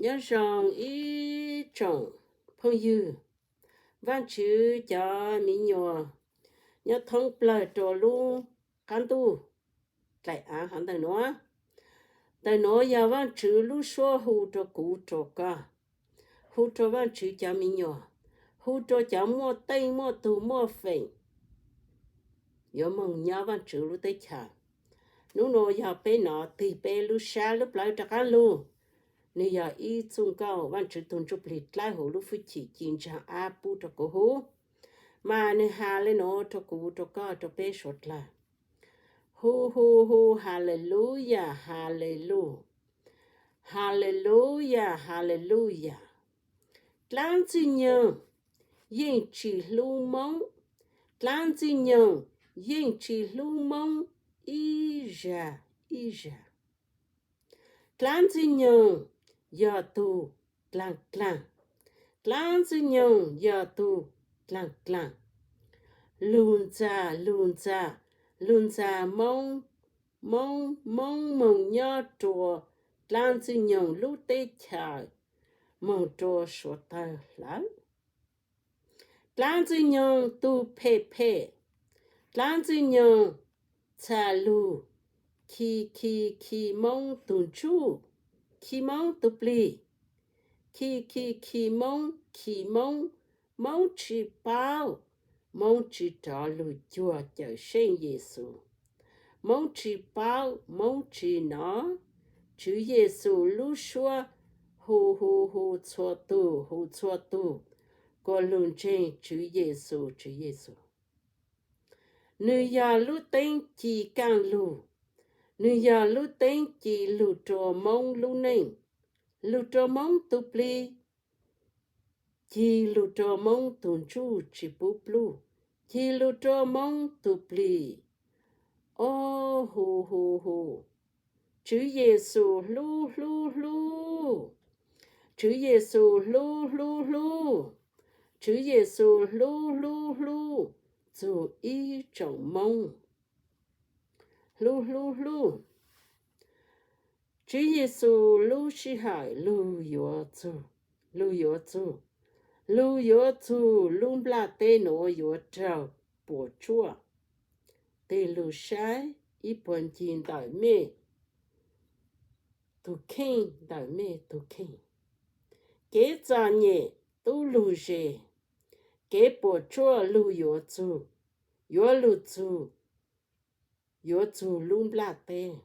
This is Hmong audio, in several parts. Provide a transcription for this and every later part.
Nyob zoo ib tsoom phooj ywg, Vaajtswv cov me nyuam nyob thoob plawg rua lub qab ntuj dlaim aav hov ntawm nuav. Ntawm nuav yog Vaajtswv lub suab hu rua kuv rua koj, hu rua Vaajtswv cov me nyuam, hu rua cov muaj teej muaj tug muaj feem yuav moog nyob Vaajtswv lub teb chaws. Nub nuav yog peb nov tig peb lub sab lub plawv rov qaab lug. Nwg yog ib txuj nkauj Vaajtswv tug Ntsuj Plig dlawb huv lub hwj chim ci ntsaag ab pub rua kuv hu. Mas nwg has le nuav rua kuv, rua koj, rua peb suav dlawg: Hu hu hu, Haleluyas, Halelu, Haleluyas, Haleluyas. Dlaab Ntxwg Nyoog yeej tsi hlub Moob. Dlaab Ntxwg Nyoog yeej tsi hlub Moob ib zag ib zag. Dlaab Ntxwg Nyoog yog tug dlaag dlaag. Dlaab Ntxwg Nyoog yog tug dlaag dlaag. Lug ntxag, lug ntxag, lug ntxag Moob, Moob, Moob moog nyob rua Dlaab Ntxwg Nyoog lub teb chaws, moog rua suav tawg hlawv. Dlaab Ntxwg Nyoog tug phem phem. Dlaab Ntxwg Nyoog txhaj lug khi khi khi Moob tug ntsuj, khi Moob tug plig, khi khi khi Moob, khi Moob, Moob tsi paub, Moob tsi rov lug cuag Cawmseej Yexus, Moob tsi paub, Moob tsi nov Tswv Yexus lub suab hu hu hu txhua tug, hu txhua tug kuas lug ntseeg Tswv Yexus, Tswv Yexus. Nwg yog lub teeb ci kaaj lug, nwg yog lub teeb ci lug rua Moob lub neej, lug rua Moob tug plig, ci lug rua Moob tug ntsuj tsi pub pluj, ci lug rua Moob tug plig. O, hu hu hu, Tswv Yexus hlub hlub hlub, Tswv Yexus hlub hlub hlub, Tswv Yexus hlub hlub hlub txug ib tsoom Moob. Hlub hlub hlub. Tswv Yexus lub sij hawm lug yuav txug, lug yuav txug, lug yuav txug lub nplaj teb nuav yuav raug puam tsuaj. Tig lug saib ib puag ncig ntawm mej tug kheej, ntawm mej tug kheej. Kev txom nyem tub lug ze, kev puam tsuaj lug yuav txug, yuav lug txug, yuav txug lub nplaj teb.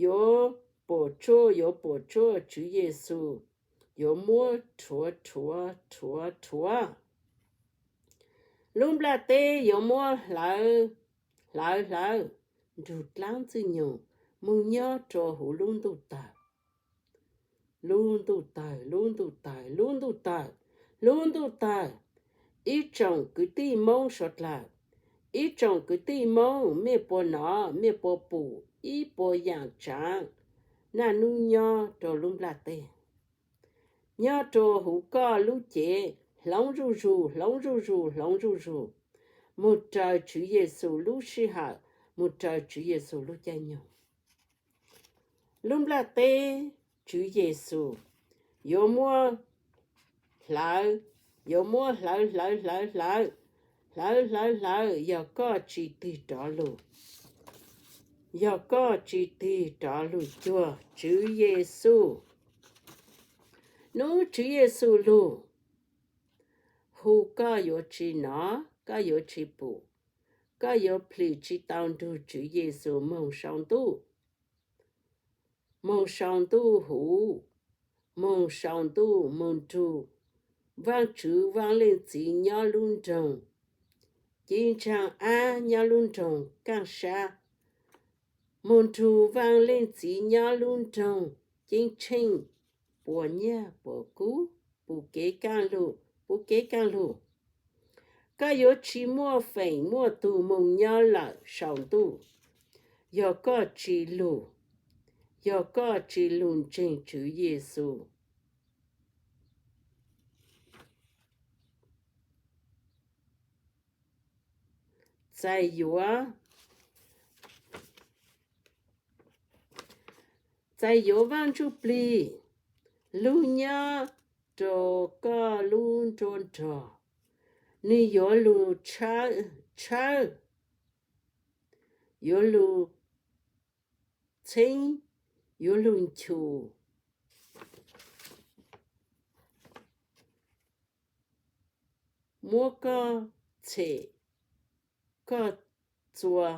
Yuav puam tsuaj, yuav puam tsuaj, Tswv Yexus yuav muab rhuav rhuav rhuav rhuav. Lub nplaj teb yuav muab hlawv hlawv hlawv nrug dlaab Ntxwg Nyoog moog nyob rua huv lub ntuj tawg. Lub ntuj tawg, lub ntuj tawg, lub ntuj tawg, lub ntuj tawg. Ib tsoom kwv tij Moob suav dlawg, ib tsoom kwv tij Moob, mej puas nov, mej puas pum ib puas yaam tsaav naj nub nyob rua lub nplaj teb? Nyob rua huv koj lub cev, hloov zuj zug, hloov zuj zug, hloov zuj zug, moog raws Tswv Yexus lub sij hawm, moog raws Tswv Yexus lub caij nyoog. Lub nplaj teb, Tswv Yexus yuav muab hlawv, yuav muab hlawv hlawv hlawv hlawv, hlawv hlawv hlawv, yog koj tsi tig rov lug, yog koj tsi tig rov lug cuag Tswv Yexus, nub Tswv Yexus lug, hu koj yuav tsi nov, koj yuav tsi pum, koj yuav plhis tsi tau nrug Tswv Yexus moog sau ntuj, moog sau ntuj huv, moog sau ntuj moog nrug Vaajtswv Vaaj Leej Txiv nyob lub nroog Ceeb Tshaaj Ab, nyob lub nroog Kaaj Sab, moog nrug Vaaj Leej Txiv nyob lub nroog Ceeb Tsheej, puas nyaj puas kub, pum kev kaaj lug, pum kev kaaj lug. Koj yuav tsi muaj feem muaj tug moog nyob lawm sau ntuj, yog koj tsi lug, yog koj tsi lug ntseeg Tswv Yexus. Txais yuav, txais yuav Vaaj Ntsuj Plig, lub nyob rau koj lub nruab nrog. Nws yuav lug tshawb, tshawb, yuav lug txheeb, yuav lug nchus, muab koj txhem, koj txua,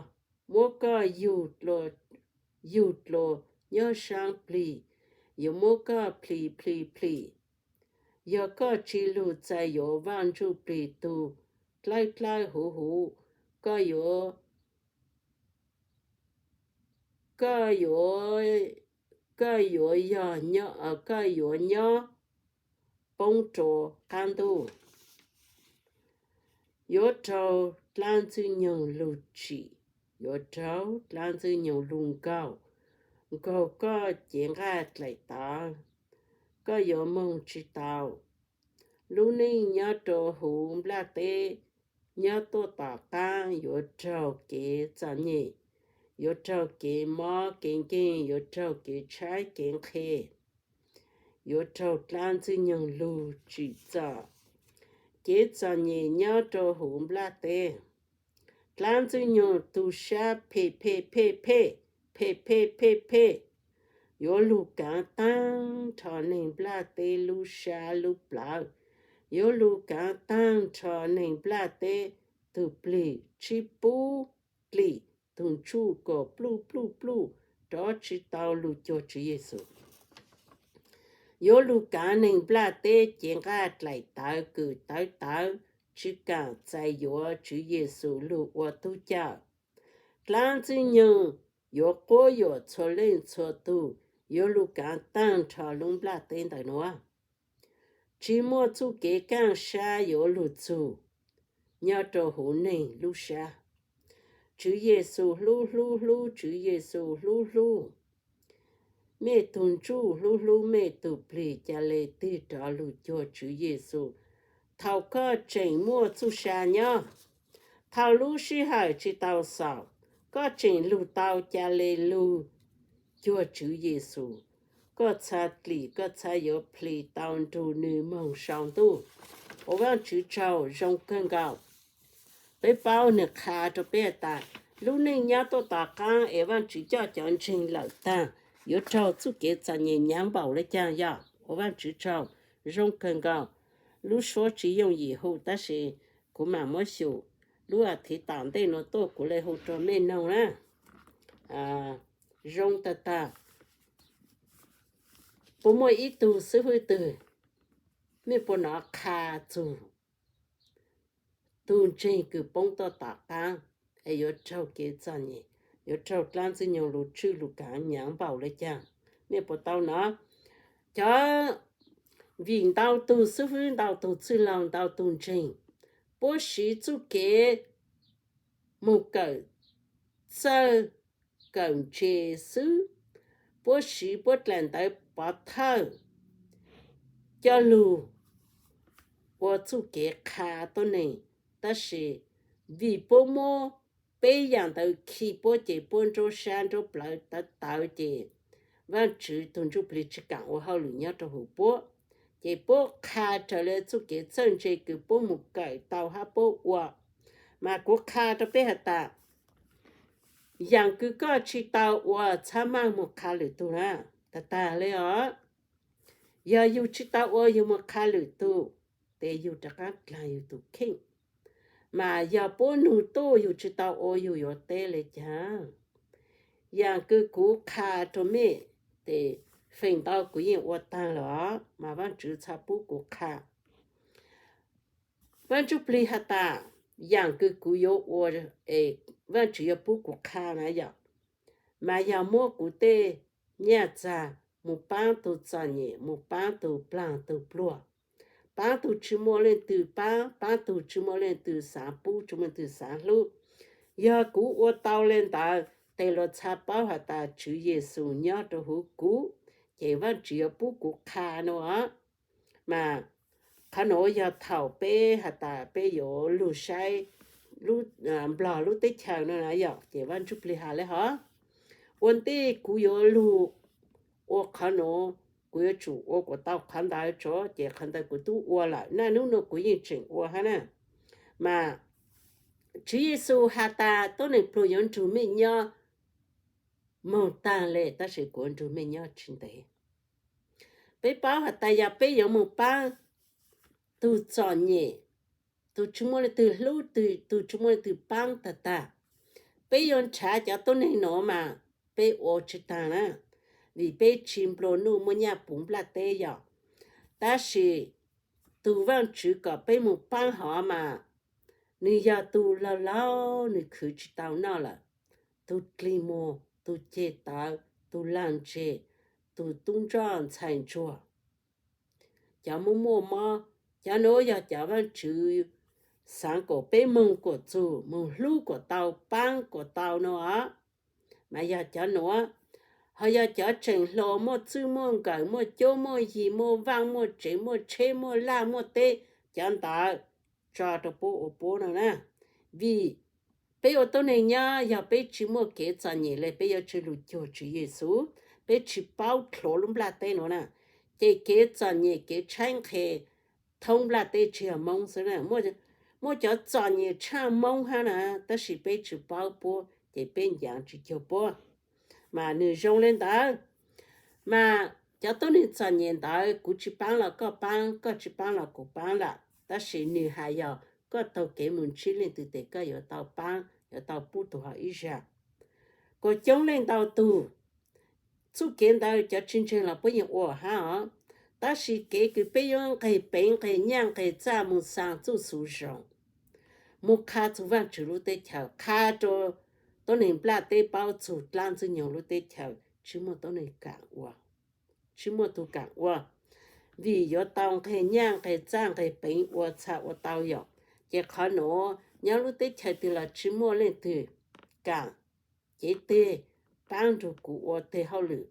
muab koj yug dlua nyob saab plig, yuav muab koj plhis plhis plhis. Yog koj tsi lug txais yuav Vaaj Ntsuj Plig tug dlawb dlawb huv huv, koj yuav, koj yuav, koj yuav yog nyob, koj yuav nyob poob rua qaab ntuj. Yuav raug dlaab ntxwg nyoog lug tsim, yuav raug dlaab ntxwg nyoog lug nkaug, nkaug koj cev nqaj dlaim tawv, koj yuav moog tsi tau. Lub neej nyob rua huv nplaj teb, nyob tuaj tom qaab yuav raug kev txom nyem, yuav raug kev mob kev nkeeg, yuav raug kev tshaib kev nqhis, yuav raug dlaab ntxwg nyoog lug tsim txom. Kev txom nyem nyob rua huv nplaj teb, dlaab ntxwg nyoog tug sab phem phem phem phem, phem phem phem phem, yuav lug kaav taag nrho neeg nplaj teb lub sab lub plawv, yuav lug kaav taag nrho neeg nplaj teb tug plig tsib pub dlim tug ntsuj kom pluj pluj pluj rov tsi tau lug cuag Tswv Yexus. Yuav lug kaav neeg nplaj teb cev nqaj dlaim tawv kws tawv tawv, tsi kaam txais yuav Tswv Yexus lug ua tub cawm. Dlaab ntxwg nyoog yuav quab yuam txhua leej txhua tug, yuav lug kaav taag nrho lub nplaj teb ntawm nuav. Tsi muaj txuj kev kaaj sab yuav lug txug nyob rua huv neeg lub sab. Tswv Yexus hlub hlub hlub, Tswv Yexus hlub hlub mej tug ntsuj, hlub hlub mej tug plig, ca le tig rov lug cuag Tswv Yexus thaum koj tseem muaj txuj sa nyob. Thaum lub sij hawm tsi tau xaus, koj tseem lug tau ca le lug cuag Tswv Yexus. Koj txha dlim, koj txha yuav plig tau nrug nwg moog sau ntuj. Ua Vaajtswv tsaug zoo kawg nkaus. Peb paub nwg qha rua peb has tas, lub neej nyob tuaj tom qaab es Vaajtswv coj cov ntseeg lawm taag, yuav raug txuj kev txom nyem nyaav npaum le caag yog? Ua Vaajtswv tsaug zoo kawg nkaus. Lub suab tsi yooj yim hu tab sis kuv maam muab xyum, lub as thiv tom ntej nuav tuaj kuv le hu rua mej noog na. Zoo tag tag. Puas muaj ib tug xib fwb twg, mej puas nov qha txug tug ntseeg kws poob tuaj tom qaab es yuav raug kev txom nyem, yuav raug dlaab ntxwg nyoog lug tswj lug kaav nyaav npaum le caag? Mej puas tau nov? Cov, vim ntau tug xib fwb, ntau tug txwj laug, ntau tug ntseeg, puab siv txuj kev moog kawm txawj kawm ntse xwb, puab siv puab dlaim ntawv pov thawj coj lug ua txuj kev qha tuab neeg, tab sis vim puab muab peb yaam ntawd khi puab ces puab nraub sab nraub plawv tawv tawv ces Vaajtswv tug Ntsuj Plig tsi kaam ua hauj lwm nyob rua huv puab. Ces puab qha raws le txuj kev txawj ntse kws puab moog kawm tau hab puab ua. Mas kuv qha rua peb has tas, yaam kws koj tsi tau ua txhab maaj moog qha lwm tug na, tag tag le os. Yog yug tsi tau ua yug moog qha lwm tug, tes yug rov qaab dlaag yug tug kheej. Mas yog puab nug tuaj yug tsi tau ua yug yuav teb le caag? Yaam kws kuv qha rua mej, tes feem ntau kuv yeej ua taag lawm, mas Vaajtswv txha pub kuv qha. Vaaj Ntsuj Plig has tas, yaam kws kuv yuav ua, Vaajtswv yuav pub kuv qha na yom, mas yog muab kuv tej nyaj txag mus paab tug txom nyem, mus paab tug plaag tug pluag, paab tug tsi muaj leej twg paab, paab tug tsi muaj leej twg xaav pub, tsi muaj leej twg xaav hlub. Yog kuv ua tau le ntawd, tes luag txha paub has tas Tswv Yexus nyob rua huv kuv, ces Vaajtswv yuav pub kuv qha no. Mas qhov nuav yog thaum peb has tas peb yuav lug saib Nplog lub teb chaws no na yom, ces Vaaj Ntsuj Plig has le hov. Ua ntej kuv yuav lug ua qhov nuav, kuv yuav tsum ua kom tau qhov ntawd tso, ces qhov ntawd kuv twb ua lawm na, hnub no kuv yeej tseem ua hab na. Mas Tswv Yexus has tas tuab neeg pluag yuav nrug mej nyob moog taag le, tab sis kuv yuav nrug mej nyob tsis ntev. Peb paub has tas yog peb yuav moog paab tug txom nyem, tug tsis muaj leej twg hlub, tug tsis muaj leej twg paab tag tag, peb yuav nrhav cov tuab neeg nuav mas peb ua tsis taag na, vim peb tsis nplua nuj muaj nyaj puv nplaj teb yog. Tab sis tug Vaajtswv kom peb moog paab hov mas nwg yog tug laug laug, nwg khwv tsis tau noj lawm, tug dlig muag, tug ceg tawv, tug laag ntseg, tug tub ntsoj ntxhais ntsuag, cov muaj muaj mob, cov nuav yog cov Vaajtswv xaav kom peb moog kuas txug, moog hlub kuas tau, paab kuas tau no. Mas yog cov nuav, ho yog cov tseem hluas muaj txwj muaj nkawm, muaj cuab muaj yig, muaj vaaj muaj tsev, muaj tsheb muaj laj muaj teb, cov ntawd tso rau puab ua puab no na. Vim peb ua tuab neeg nyob, yog peb tsis muaj kev txom nyem le peb yuav tsi lug cuag Tswv Yexus, peb tsis paub dlhuav lub nplaj teb nuav na. Ces kev txom nyem kev tshaib nqhis thoob nplaj teb tsis yog Moob xwb na, muaj cov txom nyem tshaj Moob hab na, tab sis peb tsis paub puab ces peb ncav tsis cuag puab. Mas nwg zoo le ntawd, mas cov tuab neeg txom nyem ntawd kuv tsis paab los koj paab, koj tsis paab los kuv paab lawm, tab sis nwg has yog koj taug kev moog ntsib leej twg tes koj yuav tau paab, yuav tau pub tug hov ib zag. Kuas coob leej ntau tug, txuj kev ntawd cov tsis ntseeg los puab yeej ua hab os, tab sis kev kws peb yuav nqeg peev nqeg nyaj nqeg txaj moog xaa txuj xuv zoo, moog qha txug Vaajtswv lub teb chaws, qha rua tuab neeg nplaj teb paub txug dlaab Ntxwg Nyoog lub teb chaws, tsis muaj tuab neeg kaam ua, tsis muaj tug kaam ua, vim yuav tau nqeg nyaj nqeg txaj nqeg peev ua txha ua tau yom. Ces qhov nuav nyob lub teb chaws twg los tsis muaj leej twg kaam cev teg paab nrug kuv ua teg hauj lwm,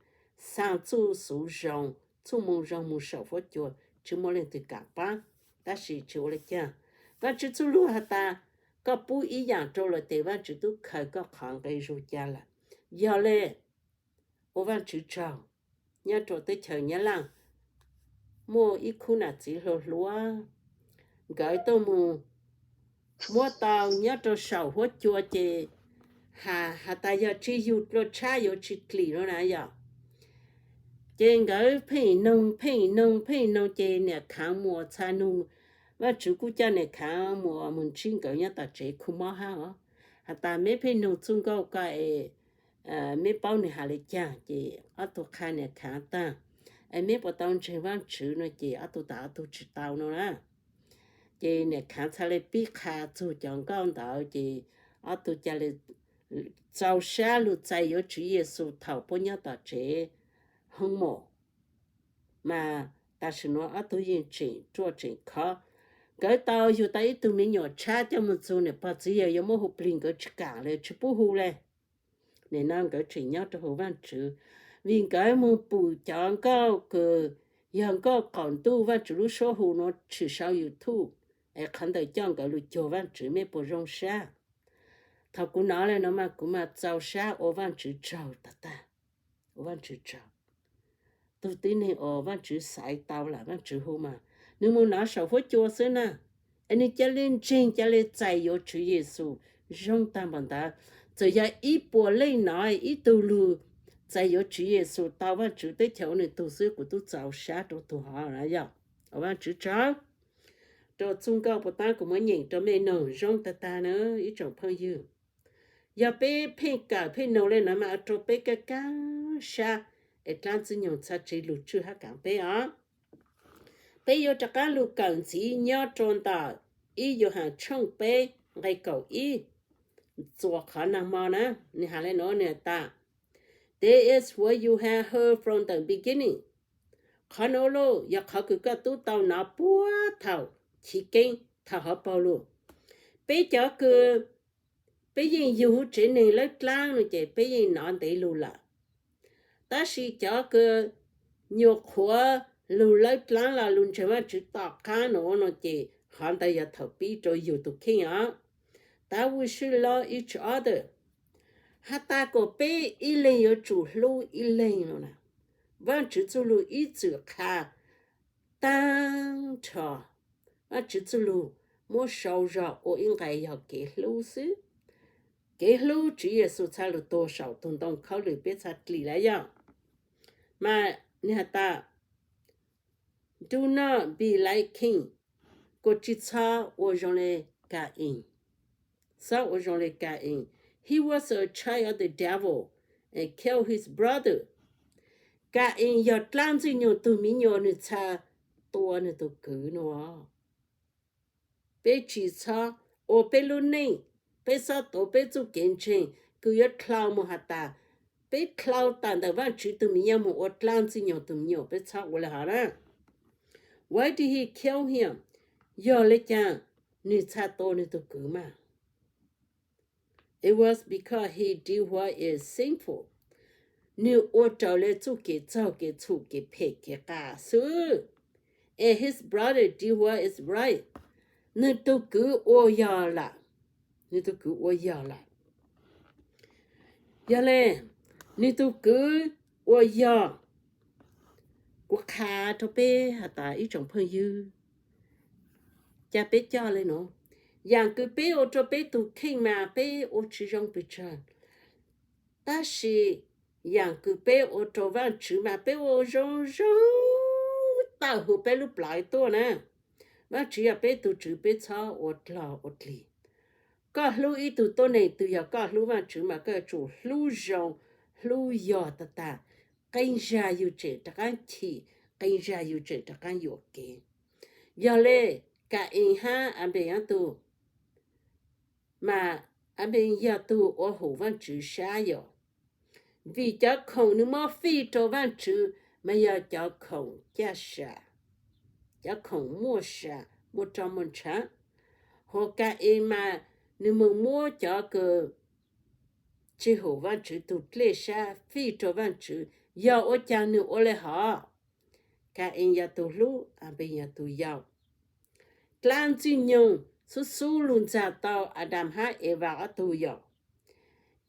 xaa txuj xuv zoo, txuj moo zoo moog saum huab cua, tsis muaj leej twg kaam paab. Tab sis tsis ua le caag, Vaajtswv txuj lug has tas koj pub ib yaam rua lawm tes Vaajtswv tub khaws koj qhov nqe zug ca lawm. Yog le, ua Vaajtswv tsaug. Nyob rua teb chaws Nyab Laaj muaj ib khub nam txiv hluas hluas, nkawd tuaj moog muab tau nyob rua saum huab cua ces has, has tas yog tsis yug dlua tshab yuav tsis dlim no na yom. Ces nkawd pheej noog pheej noog pheej noog ces niam khaav muas txha nug, Vaajtswv kuj coj niam khaav muas moog ntsib nkawd nyob tom tsev khu mob hab os. Has tas meb pheej noog txuj nkauj ko es meb paub nwg has le caag? Ces ob tug qha niam khaav taag, es meb puas tau ntseeg Vaajtswv no ces ob tug tas ob tug tsis tau no na. Ces niam khaav txhad le pib qha txug cov nkauj ntawd ces ob tug ca le txaus sab lug txais yuav Tswv Yexus thaum puab nyob tom tsev hoob mos. Mas tam sim nuav ob tug yeej tseem ruaj tseem khov. Nkawd tau yug tau ib tug me nyuam tshab coj moog txug, niam pog txiv yawg yuav muab hu plig nkawd tsis kaam le, tsis pub hu le. Nim no nkawd tseem nyob rua huv Vaajtswv, vim nkawd moog pum cov nkauj kws yog nkauj qaum ntuj Vaajtswv lub suab hu nuav tshwm sau YouTube, es qhov ntawd coj nkawd lug cuag Vaajtswv, mej puas zoo sab? Thaum kuv nov le no mas kuv mas txaus sab ua Vaajtswv tsaug tag tag, ua Vaajtswv tsaug. Tug tib neeg uas Vaajtswv xaiv tau lam Vaajtswv hu mas nwg moog nov saum huab cua xwb na, es nwg ca le ntseeg ca le txais yuav Tswv Yexus zoo tag npaum ntawd. Txawm yog ib puas leej nov ib tug lug txais yuav Tswv Yexus tau Vaajtswv teb chaws ua nwg tug xwb kuv tub txaus sab rua tug hov na yog. Ua Vaajtswv tsaug rua txuj nkauj puas taab kuv muab nyeem rua mej noog zoo tag tag na ib tsoom phooj ywg. Yog peb pheej kawm pheej noog le no mas ua rua peb kaj kaj sab es dlaab Ntxwg Nyoog txhad tsi lug tswj hab kaam peb os. Peb yuav rov qaab lug kawm ntxiv nyob rua ntawm ib Yauhas tshooj peb nqe kaum ib, txuas qhov nag hmo na, nwg has le nuav, nwg has tas, This is what you have heard from the beginning. Qhov nuav lauj yog qhov kws koj tub tau nov puag thaum chiv keeb thaum hauv paug lug. Peb cov kws peb yeej yug huv tsev neeg lawb dlaab no ces peb yeej nov ntev lug lawm. Tab sis cov kws nyuam qhuav lug lawb dlaab los lug ntseeg Vaajtswv tom qaab nuav no ces qhov ntawd yog thaum pib rua yug tug kheej os. That we should love each other. Has tas kom peb ib leeg yuav tsum hlub ib leeg no na. Vaajtswv txuj lug ib txwm qha taag nrho. Vaajtswv txuj lug muab sau zog ua ib nqe yog kev hlub xwb. Kev hlub Tswv Yexus txha lug tuag saum tug ntoo khaub lwm peb txha dlim lawm yog. Mas nwg has tas, do not be like Cain, kuas tsi txhob ua zoo le Ka-ees. Txhob ua zoo le Ka-ees. He was a child of the devil and killed his brother. Ka-ees yog dlaab Ntxwg Nyoog tug miv nyuas, nwg txha tua nwg tug kwv nua. Peb tsi txhob ua peb lub neej, peb txhob tuav peb txuj kev ntseeg kws yuav dlhau moog has tas peb dlhau tawm ntawm Vaajtswv tug miv nyuas moog ua dlaab Ntxwg Nyoog tug miv nyuas, peb txhob ua le hov na. Why did he kill him? Yog le caag nwg txha tua nwg tug kwv mas? It was because he did what is sinful. Nwg ua raws le txuj kev txaug, kev txhum, kev phem, kev qas xwb. And his brother did what is right. Nwg tug kwv ua yog lawm. Nwg tug kwv ua yog lawm. Yog le, nwg tug kwv ua yog. Kuv qha rua peb has tas ib tsoom phooj ywg, ca peb coj le nuav, yaam kws peb ua rua peb tug kheej mas peb ua tsi zoo pes tsawg, tab sis yaam kws peb ua rua Vaajtswv mas peb ua zoo zoo tawm huv peb lub plawv tuaj na. Vaajtswv yog peb tug Tswv, peb txhob ua dlog ua dlig. Koj hlub ib tug tuab neeg twg yog koj hlub Vaajtswv mas koj yuav tsum hlub zoo, hlub yog tag tag, qee zag yug tseem rov qaab chim, qee zag yug tseem rov qaab yuam kev. Yog le, Ka-ees hab Anpees ob tug, mas Anpees yog tug ua hum Vaajtswv sab yom, vim cov khoom nwg muab fij rua Vaajtswv mas yog cov khoom caj sam, cov khoom muaj sam muaj roj muaj ntshaav. Hos Ka-ees mas nwg moog muab cov kws tsi hum Vaajtswv tug dlej sab fij rua Vaajtswv, yog ua caag nwg ua le hov? Ka-ees yog tug hlub, Anpees yog tug yau. Dlaab Ntxwg Nyoog xub xub lug ntxag tau Adam hab Eva ob tug yom.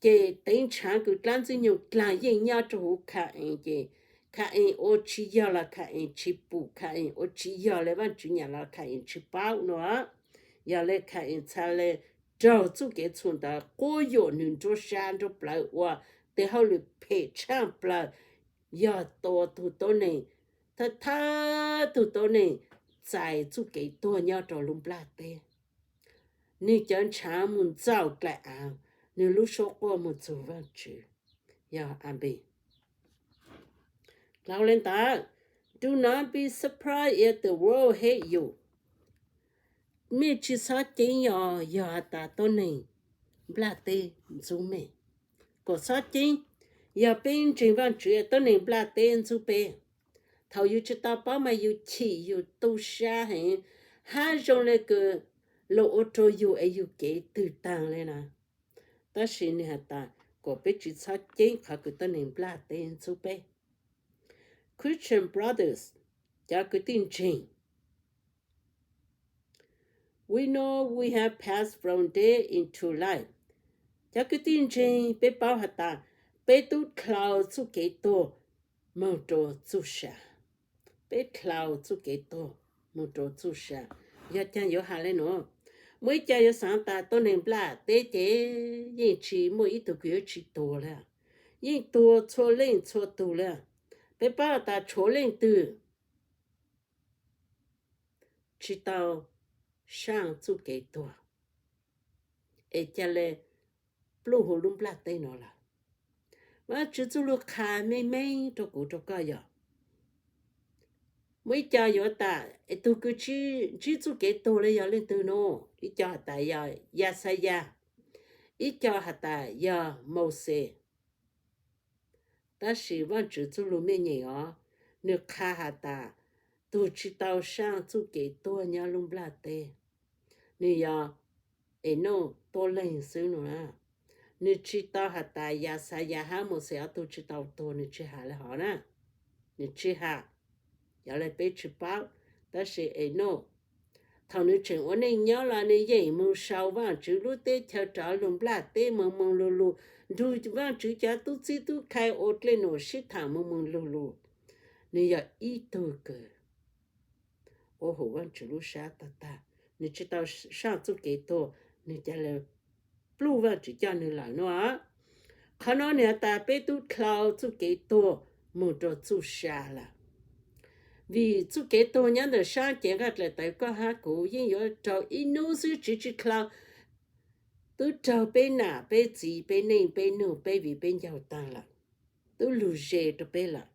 Ces teev tshaav kws dlaab Ntxwg Nyoog dlaag yeej nyob rua huv Ka-ees, ces Ka-ees ua tsi yog los Ka-ees tsi pum, Ka-ees ua tsi yog le Vaajtswv nyam los Ka-ees tsi paub nua. Yog le Ka-ees txha le raug txuj kev txhum ntawd quab yuam nwg nruab sab nruab plawv ua tej hauj lwm phem tshaaj plawg, yog tua tug tuab neeg, thawj thawj tug tuab neeg txais txuj kev tuag nyob rua lub nplaj teb. Nwg cov ntshaav moog ntxaum dlaim aav, nwg lub suab quaj moog txug Vaajtswv. Yog Anpees. Dlau le ntawd, do not be surprised if the world hate you. Mej tsi txhob ceeb os, yog has tas tuab neeg nplaj teb ntxub mej. Kuas txhob ceeb, yog peb ntseeg Vaajtswv, tuab neeg nplaj teb ntxub peb. Thaum yus tsi tau paub mas yus chim yus tu sab heev, hab zoo le kws luag ua rua yus es yug kev twg taag le na. Tab sis nwg has tas kuas peb tsi txhob ceeb qhov kws tuab neeg nplaj teb ntxub peb. Christian brothers, cov kwv tij ntseeg, we know we have passed from death into life. Cov kwv tij ntseeg, peb paub has tas peb tub dlhau txuj kev tuag moog rua txuj sa. Peb dlhau txuj kev tuag moog rua txuj sa. Yog caag yuav has le nuav, muaj ib co yuav xaav tas tuab neeg nplaj teb ces yeej tsi muaj ib tug kws yuav tsi tuag le, yeej tuag txhua leej txhua tug le. Peb paub tas tshuav leej twg tsi tau saaj txuj kev tuag, es ca le pluj huv lub nplaj teb nuav lawm. Vaajtswv txuj lug qha meej meej rua kuv rua koj yog, muaj ib co yuav tas es tug kws ntsib txuj kev tuag le yog leej twg nuav? Ib co has tas yog Yaxayas, ib co has tas yog Mauxes. Tab sis Vaajtswv txuj lug mej nyeem os, nwg qha has tas tug tsi tau saaj txuj kev tuag nyob lub nplaj teb, nwg yog Enauj tuab leeg xwb nua. Nwg tsi tau has tas Yaxayas hab Mauxes ob tug tsi tau tuag, nwg tsi has le hov na. Nwg tsi has, yog le peb tsi paub. Tab sis Enauj, thaum nwg tseem ua neej nyob los nwg yeem moog sau Vaajtswv lub teb chaws rov lug nplaj teb, moog moog lug lug nrug Vaajtswv cov tub txib tub khai ua dlej num sib thaam moog moog lug lug. nws yog ib tug kws ua hauv Vaajtswv lub sab tag tag, nws tsis tau saaj txuj kev tuag, nws ca le pluj Vaajtswv coj nws lawm no. Qhov no nws has tas peb tub dlhau txuj kev tuag moog rua txuj sa lawm. Vim txuj kev tuag nyob ntawm saab cev nqaj dlaim tawv koj hab kuv yeej yuav raug ib nub xwb, tsis tsis dlhau tub raug peb nam peb txiv peb neej peb nug peb viv peb ncaug taag lawm, tub lug ze rua peb lawm.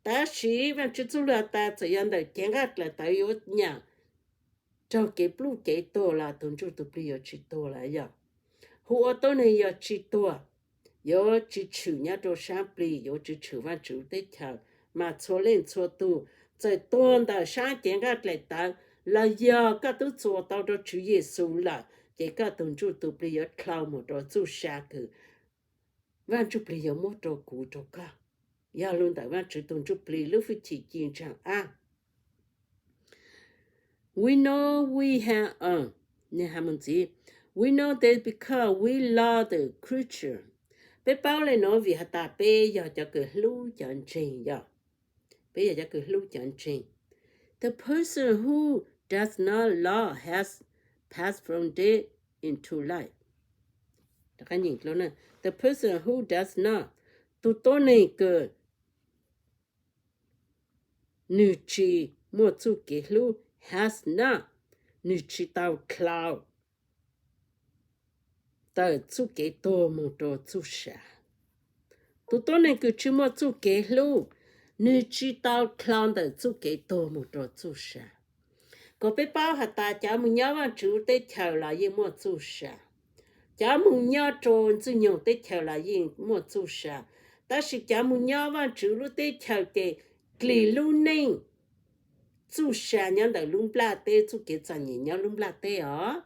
Tab sis Vaajtswv txuj lug has tas txawm yog ntawm cev nqaj dlaim tawv yuav nyam raug kev pluj kev tuag los tug ntsuj tug plig yuav tsis tuag lawm yog. Hu ua tuab neeg yog tsis tuag, yuav tsis tshwm nyob rua saab plig, yuav tsis tshwm Vaajtswv teb chaws, mas txhua leej txhua tug txawm tuag ntawm saab cev nqaj dlaim tawv los yog koj tub txuas tau rua Tswv Yexus lawm ces koj tug ntsuj tug plig yuav dlhau moog rua txuj sa kws Vaaj Ntsuj Plig yuav muab rua kuv rua koj. Yog lug ntawm Vaajtswv tug Ntsuj Plig lub fwj chim ci ntsaag ab. We know we have, uh, ntxiv, we know that because we love the creature. Peb paub le nuav vim has tas peb yog cov kws hlub cov ntseeg yog. Peb yog cov kws hlub cov ntseeg. The person who does not love has passed from death into life. The person who does not, tug tuab neeg kws nwg tsis muaj txuj kev hlub, has not, nwg tsis tau dlhau tawm txuj kev tuag moog rua txuj sa. Tug tuab neeg kws tsis muaj txuj kev hlub, nwg tsis tau dlhau ntawm txuj kev tuag moog rua txuj sa. Kuas peb paub has tas cov moog nyob Vaajtswv teb chaws los yeej muaj txuj sa, cov moog nyob rua Ntxwg Nyoog teb chaws los yeej muaj txuj sa, tab sis cov moog nyob Vaajtswv lub teb chaws ces dlig lub neej txuj sa nyob ntawm lub nplaj teb, txuj kev txom nyem nyob lub nplaj teb os.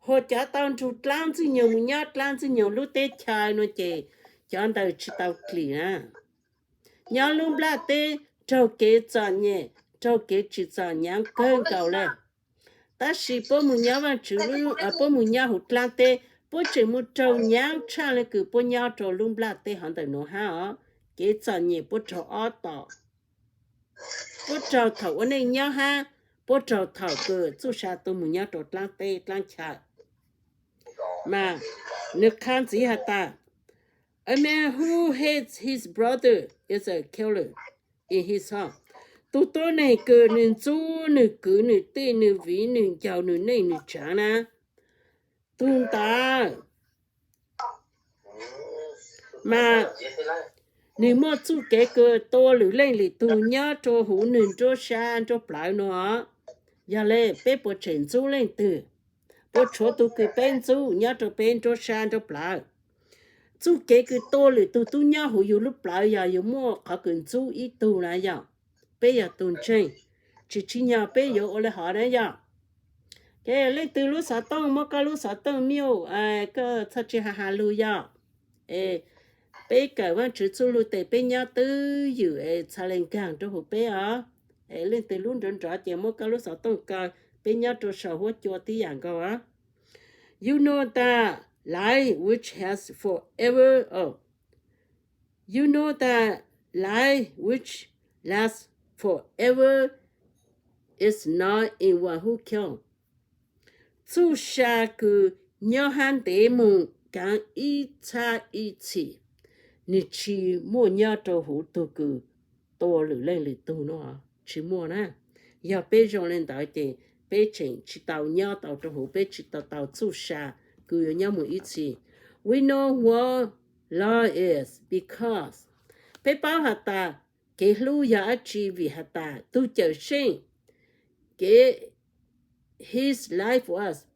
Hos cov tau nrug dlaab Ntxwg Nyoog moog nyob dlaab Ntxwg Nyoog lub teb chaws nuav ces cov ntawd tsis tau dlig na. Nyob lub nplaj teb raug kev txom nyem, raug kev tsim txom nyaav kawg nkaus le. Tab sis puab moog nyob Vaajtswv, puab moog nyob huv dlaab teb, puab tseem moog raug nyaav tshaj le kws puab nyob rua lub nplaj teb hov ntawm nuav hab os. Kev txom nyem puab raug ob tom, puab raug thaum ua neej nyob hab puab raug thaum kws txuj sa tu moog nyob rua dlaab teb dlaab chaw. Mas nwg qha ntxiv has tas, a man who hates his brother is a killer in his heart. Tug tuab neeg kws nwg ntxub nwg kwv nwg tij nwg viv nwg ncaus nwg neej nwg tsaav na, tug ntawd mas nwg muaj txuj kev kws tua lwm leej lwm tug nyob rua huv nwg nruab sab nruab plawv nuav. Yog le peb puas tseem ntxub leej twg? Puas tshuav tug kws peb ntxub nyob rua peb nruab sab nruab plawv? Txuj kev kws tua lwm tug tub nyob huv yug lub plawv yog yug muaj qhov kws ntxub ib tug na yog. Peb yog tug ntseeg, tsis tsim nyog peb yuav ua le hov na yog. Leej twg lub xov tooj muab koj lub xov tooj mute, koj txhob tsi has has lug yog. Es peb kawm Vaajtswv txuj lug tes peb nyob twj ywm es txha le nkaag rua huv peb os. Es leej twg lub nrov nrov ces muab koj lub xov tooj kaw, peb nyob rua saum huab cua tib yam nkaus os. You know that life which has forever, oh, you know that life which lasts forever is not in one who kills. Txuj sa kws nyob hab ntev moog kaav ib txhab ib txhis, nwg tsi muaj nyob rua huv tug kws tua lwm leej lwm tug nuav, tsi muaj na. Yog peb zoo le ntawd ces peb tseem tsi tau nyob tau rua huv, peb tsi tau tau txuj sa kws yuav nyob moog ib txhis. We know what love is because, peb paub has tas kev hlub yog dlaab tsi vim has tas tug Cawmseej gave his life for us.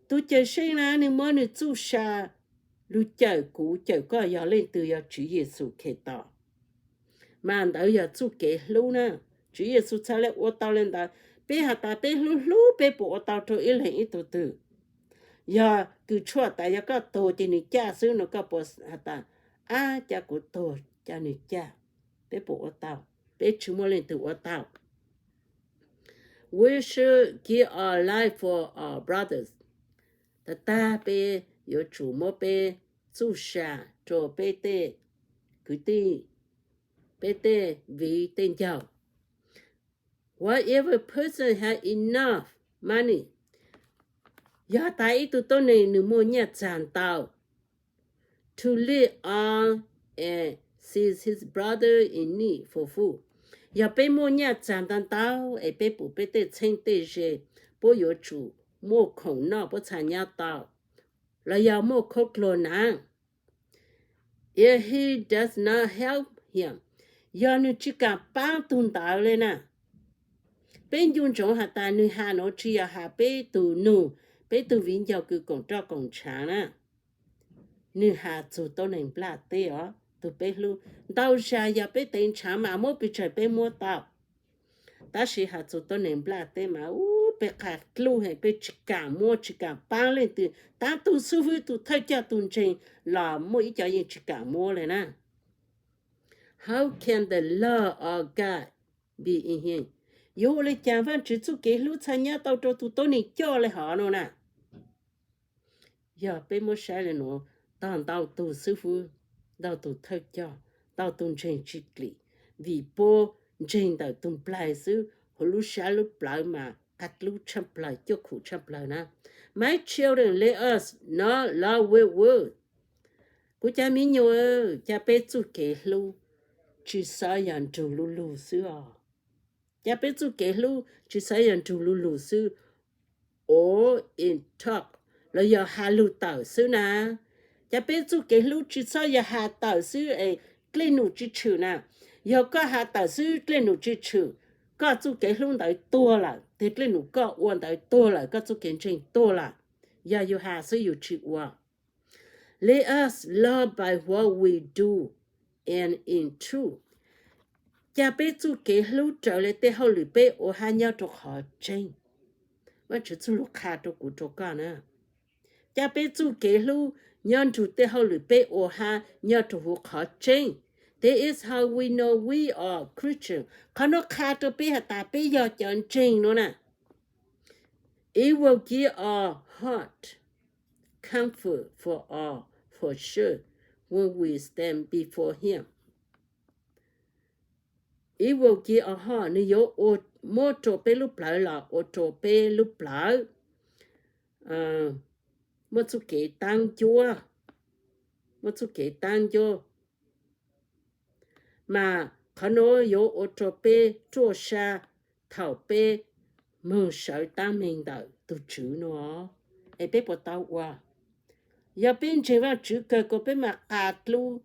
Tug Cawmseej na nwg muab nwg txuj sa lug cawm kuv cawm koj, yog leej twg? Yog Tswv Yexus Khetos. Mas ntawd yog txuj kev hlub na. Tswv Yexus txhad le ua tau le ntawd. Peb has tas peb hlub hlub, peb puas ua tau rua ib leeg ib tug twg? Yog kws tshuaj tas yog koj tuag ces nwg caj xwb no, koj puas has tas, ab, ca kuv tuag ca nwg caj? Peb puas ua tau? Peb tsi muaj leej twg ua tau. We should give our life for our brothers. Tag tag peb yuav tsum muab peb txuj sa rua peb tej kwv tij, peb tej viv tej ncaug. Whatever person have enough money, yog tas ib tug tuab neeg nws muaj nyiaj txag ntau, to live on and see his brother in need for food. Yog peb muaj nyiaj txag ntau ntau es peb pum peb tej txheeb tej ze, puab yuav tsum muaj khoom noj puab txhaj nyob tau, los yog muaj khaub dluag na. If he does not help him, yog nws tsis kam paab tug ntawd le na. Peb ncu ntsoov has tas nwg has nuav tsis yog has peb tug nug, peb tug viv ncaus kws koom roj koom tshaav na. Nwg has txug tuab neeg nplaj teb os, tug peb hlub. Ntau zag yog peb teev tshaav mas muab pes tsawg peb muab tau. Tab sis has txug tuab neeg nplaj teb mas ub, peb qha dlub heev, peb tsis kam muab tsis kam paab leej twg, taab tug xib fwb, tug thawj coj, tug ntseeg los muaj ib co yeej tsis kam muab le na. How can the love of God be in him? Yuav ua le caag Vaajtswv txuj kev hlub txhaj nyob tau rua tug tuab neeg coj le hov nuav na? Yog peb muab saib le nuav, tog ntau tug xib fwb, ntau tug thawj coj, ntau tug ntseeg tsis klim, vim puab ntseeg ntawm tug nplaig xwb, huv lub sab lub plawv mas qha dlub tshaj plawg, cuaj khum tshaj plawg na. My children, let us not love with words. Kuv cov miv nyuas, ca peb txuj kev hlub tsis xaav yog nrug lu lug xwb os. Ca peb txuj kev hlub tsis xaav yog nrug lu lug xwb, or in talk, los yog has lug tawm xwb na. Ca peb txuj kev hlub tsis txhob yog has tawm xwb es dlej num tsis tshwm na. Yog koj has tawm xwb dlej num tsis tshwm, koj txuj kev hlub ntawd tuag lawm, tes dlej num koj ua ntawd tuag lawm, koj txuj kev ntseeg tuag lawm. Yog yus has xwb yus tsis ua. Let us love by what we do and in truth. Ca peb txuj kev hlub raws le tej hauj lwm peb ua hab nyob rau qhov tseeb. Vaajtswv txuj lug qha rau kuv rau koj na. Ca peb txuj kev hlub nyob nrug tej hauj lwm peb ua hab nyob rau huv qhov tseeb. This is how we know we are Christian. Qhov nuav qha rau peb has tas peb yog cov ntseeg nuav na. It will give our heart comfort for all, for sure, when we stand before Him. It will give our heart, nwg yuav ua, muab rua peb lub plawv los ua rua peb lub plawv muaj txuj kev taab ncuab, muaj txuj kev taab ncuab. Mas qhov nuav yuav ua rua peb ruaj sab thaum peb moog sawv taab meeg ntawm tug Tswv nuav. Es peb puas tau ua? Yog peb ntseeg Vaajtswv kawg kuas peb mas qha dlub,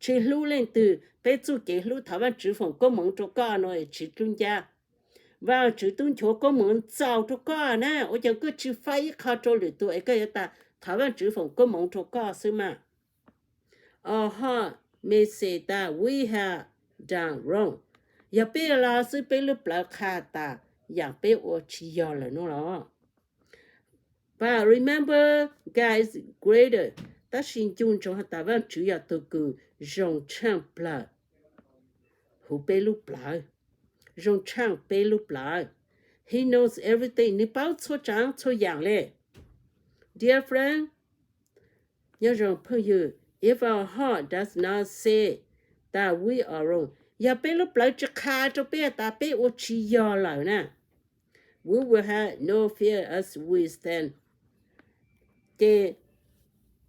tsis hlub leej twg, peb txuj kev hlub thov Vaajtswv foom koob moov rua koj nuav es tsis dlub ncaj. Vaajtswv tub nchuav koob moov txaus rua koj na, ua cas koj tsis faib ib qho rua lwm tug es koj yuav tas thov Vaajtswv foom koob moov rua koj xwb mas. Our heart may say that we have done wrong. Yog peb los xwb peb lub plawv qha tas yaam peb ua tsis yog lawm nuav los. But remember, God is greater. Tab sis ncu ntsoov has tas Vaajtswv yog tug kws zoo tshaaj plawg huv peb lub plawv, zoo tshaaj peb lub plawv. He knows everything. Nwg paub txhua tsaav txhua yaam le. Dear friend, nyob zoo phooj ywg, if our heart does not say that we are wrong, yog peb lub plawv tsis qha rua peb tas peb ua tsis yog lawm na, we will have no fear as we stand. Ces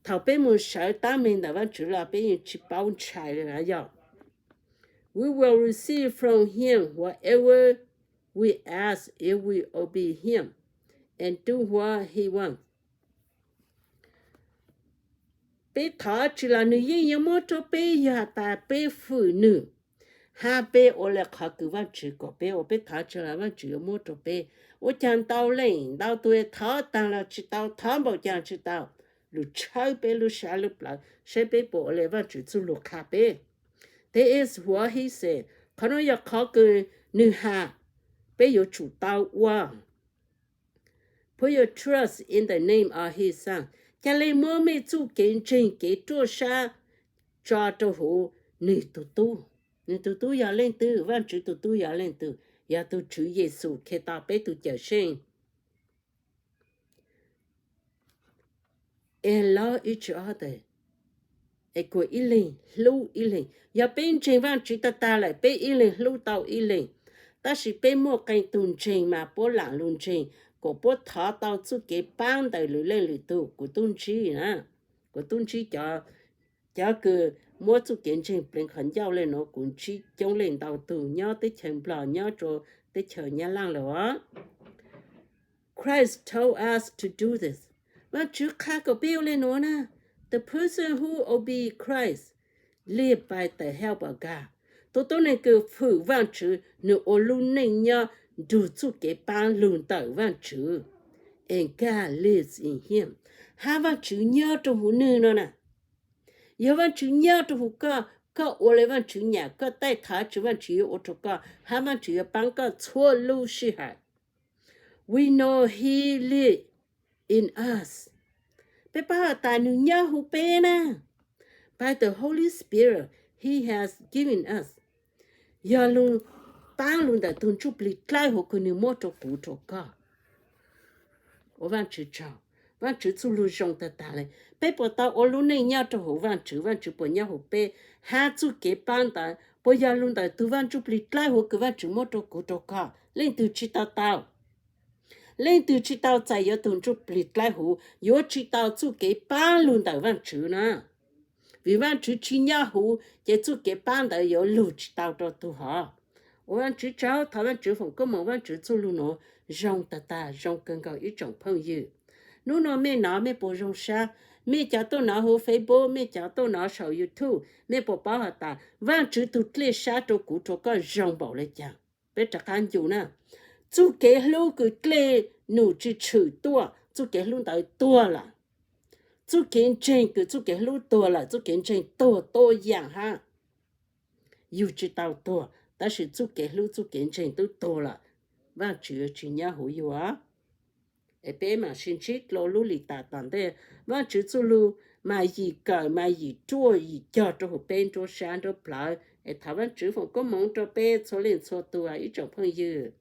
thaum peb moog sawv taab meeg ntawm Vaajtswv los peb yeej tsis paub ntshai le na yog. We will receive from Him whatever we ask if we obey Him and do what He wants. Peb thov tsi los nwg yeej yuav muab rua peb yog tas peb fwm nwg, hab peb ua le qhov kws Vaajtswv kom peb ua. Peb thov tsi los Vaajtswv yuav muab rua peb. Ua caag ntau leej ntau tug thov taag los tsis tau, thov npaum caag tsi tau. Lug tshawb peb lub sab lub plawv saib peb puas ua le Vaajtswv txuj lug qha peb. This is what He said. Qhov nuav yog qhov kws nwg has, peb yuav tsum tau ua. Put your trust in the name of His Son. Ca le muab mej txuj kev ntseeg kev ruaj sab tso rua huv nwg tug tub. Nwg tug tub yog leej twg? Vaajtswv tug tub yog leej twg? Yog tug Tswv Yexus Khetos, peb tug Cawmseej. And love each other. Es kuas ib leeg hlub ib leeg. Yog peb ntseeg Vaajtswv tag tag lawm, peb ib leeg hlub tau ib leeg. Tab sis peb muaj qee tug ntseeg mas puab laam lug ntseeg kom puab thov tau txuj kev paab ntawm lwm leej lwm tug. Kuv tub ntsib na, kuv tub ntsib cov kws muab txuj kev ntseeg pleev qhov ncauj le nuav, kuv ntsib coob leej ntau tug nyob teb chaws Nplog, nyob rua teb chaws Nyab Laaj lawm os. Christ told us to do this. Vaajtswv qha kom peb ua le nuav na. The person who obey Christ live by the help of God. Tug tuab neeg kws fwm Vaajtswv, nwg ua lub neej nyob nrug txuj kev paab lug ntawm Vaajtswv. And God lives in him. Hab Vaajtswv nyob rua huv nwg no na. Yog Vaajtswv nyob rua huv koj, koj ua le Vaajtswv nyam, koj taij thov Vaajtswv, Vaajtswv yuav ua rua koj, hab Vaajtswv yuav paab koj txhua lub sij hawm. We know he live in us. Peb paub has tas nwg nyob huv peb na. By the Holy Spirit he has given us. Yog lug paab lug ntawm tug Ntsujplig dlawb huv kws nwg muab rua kuv rua koj. Ua Vaajtswv tsaug, Vaajtswv txuj lug zoo tag tag le. Peb puas tau ua lub neej nyob rua huv Vaajtswv? Vaajtswv puas nyob huv peb? Hab txuj kev paab ntawd puas yog lug ntawm tug Vaaj Ntsujplig dlawb huv kws Vaajtswv muab rua kuv rua koj? Leej twg tsi tau tau? Leej twg tsi tau txais yuav tug Ntsujplig dlawb huv, yuav tsi tau txuj kev paab lug ntawm Vaajtswv na. Vim Vaajtswv tsi nyob huv, ces txuj kev paab ntawd yuav lug tsi tau rua tug hov. Ua Vaajtswv tsaug, thov Vaajtswv foom koob moov, Vaajtswv txuj lug nuav zoo tag tag, zoo kawg nkaus ib tsoom phooj ywg. Nub nua mej nov mej puas zoo sab? Mej cov tuaj nov huv Facebook, mej cov tuaj nov saum YouTube, mej puas paub has tas Vaajtswv tug dlej sab rua kuv rua koj zoo npaum le caag? Peb rov qab ncu na, txuj kev hlub kws dlej num tsi tshwm tuaj, txuj kev hlub ntawd tuag lawm. Txuj kev ntseeg kws txuj kev hlub tuag lawm, txuj kev ntseeg tuag tuab yaam hab. Yug tsi tau tuag, tab sis txuj kev hlub txuj kev ntseeg tub tuag lawm, Vaajtswv tsi nyob huv yug. Es peb mam sib ntsib dlua lub lim tas tom ntej. Vaajtswv txuj lug mas yim kawm mas yim ruaj yim cog rua huv peb nruab sab nruab plawv. Es thov Vaajtswv foom koob moov rua peb txhua leej txhua tug ib tsoom phooj ywg.